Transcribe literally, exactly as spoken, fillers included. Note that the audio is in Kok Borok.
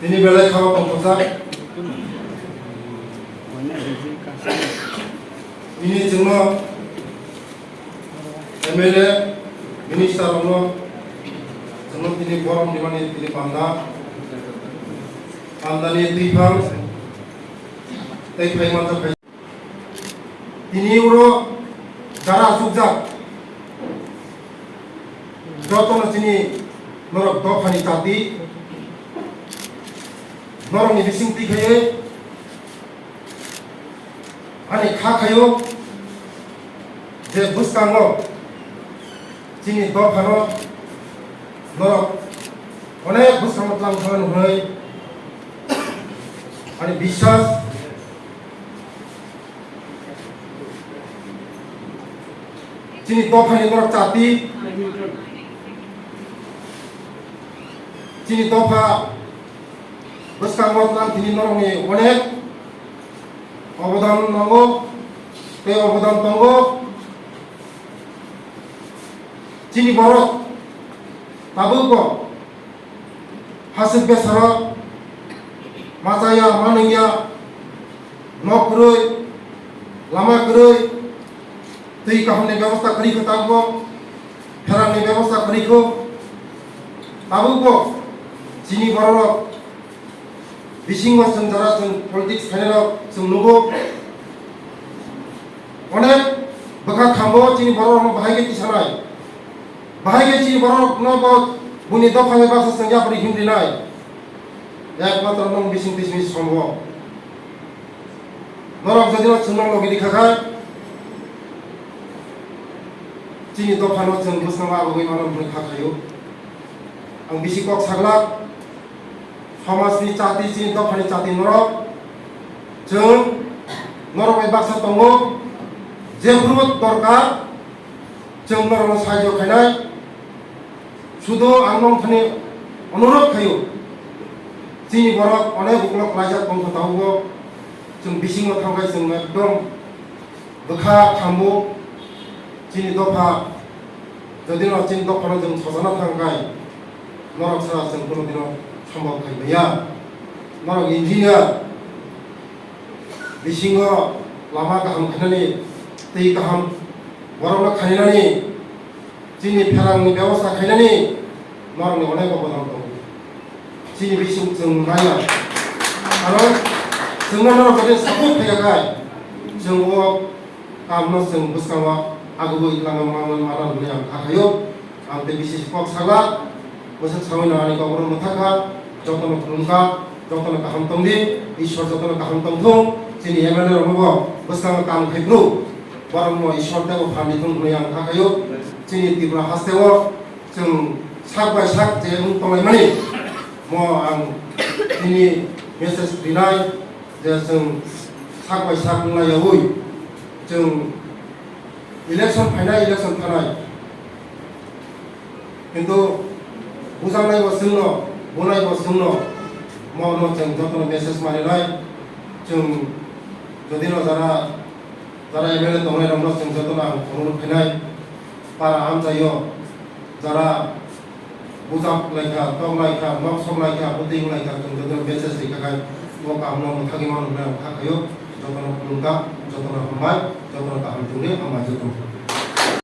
Tini belai khao tongthokjak. Tini chwngno M L A, minister rokno chwngno tini borom rimani tini panda, pandani twiphang tei phai manjak phai. Tini oro jara achukjak jotono chini norok dophani chati, norokni bising twi khaiwi ani kha khaio je bwskango chini dophano norok onek bwskango tlang thangna hwnwi ani biswas. Chini dophani norok chati, chini dopha bwskango tlang thini norokni onek obodan nango tei obodan tongo. Chini borok tabukbo hasik besarok machaya manwngya, nok kwrwi, lama kwrwi, twi kahamni bebosta kwrwi kho tabukbo, pherangni bebosta kwrwi kho tabukbo. Chini bororok bisingo chwng jora chwng politics khainai rok chwng nugo. Onek bwkha khambo chini borok rokno bahai khe tisanai. Bahai khe chini borok rokno bo buni dopha bai baksa chwng yapri himrinai. Ekmatro nwng bising tisini sombo. Norok jodi no chwngno logi rikha kha, chini dophano chwng bwskango abogwi mano hwnwi kha khaio. Ang bisi kok saglak. Somajni chati, chini dophani chati norok, chwng norok bai baksa tongo, jephuru dorkar chwng norokno sahajyo khainai. Sudo ang nongthani onurodh khaio, chini borok onek uklok klaijak tongkha tabukbo, chwng bisingo thangkhai chwng ekdom bwkha khambo chini dopha, jodi no chini dophano chwng sojana thangkhai, norok sara chwng kuno dino sombhob khai maya. Norok engineer bisingo lama kaham khainani, twi kaham borokno khainani, chini pherangni bebosta khainani norokni onek obodan tongo. Chini bising chwng naiya. Karon chwngno norok jodi support khaikha khai, chwng o kamno chwng bwskango agubui lama manwi mano hwnwi ang kha khaio. Ang tei bisi kok saglak, bwswk saui nangani kokno mwthakha, jotono khulumkha, jotono kaham tongdi, Ishwar jotono kaham tongthung, chini M L A rokno bo bwskango kam khai phuru, borokno Ishwar teibo phan rithung hwnwi ang kha khaio. Chini Tripura hasteo chwng sak bai sak je wng tonglaimani, mo ang tini message rinai je chwng sak bai sak wngna yaui chwng election phainai, election thanai. Kintu bujaknai bo chwngno, bunai bo chwngno, mo no chwng jotono message marinai, chwng jodi no jara, jara M L A tongnai rokno chwng jotono ang khoroknwi phainai, para amchaio, jara bujak laikha, tok laikha, nok sok laikha, bwtwi wng laikha, chwng jotono message rikha khai, bo kaham no mwthagwi mano hwnwi ang kha khaio, jotono khulumkha, jotono hambai, jotono kaham tongdi, hambai jotono.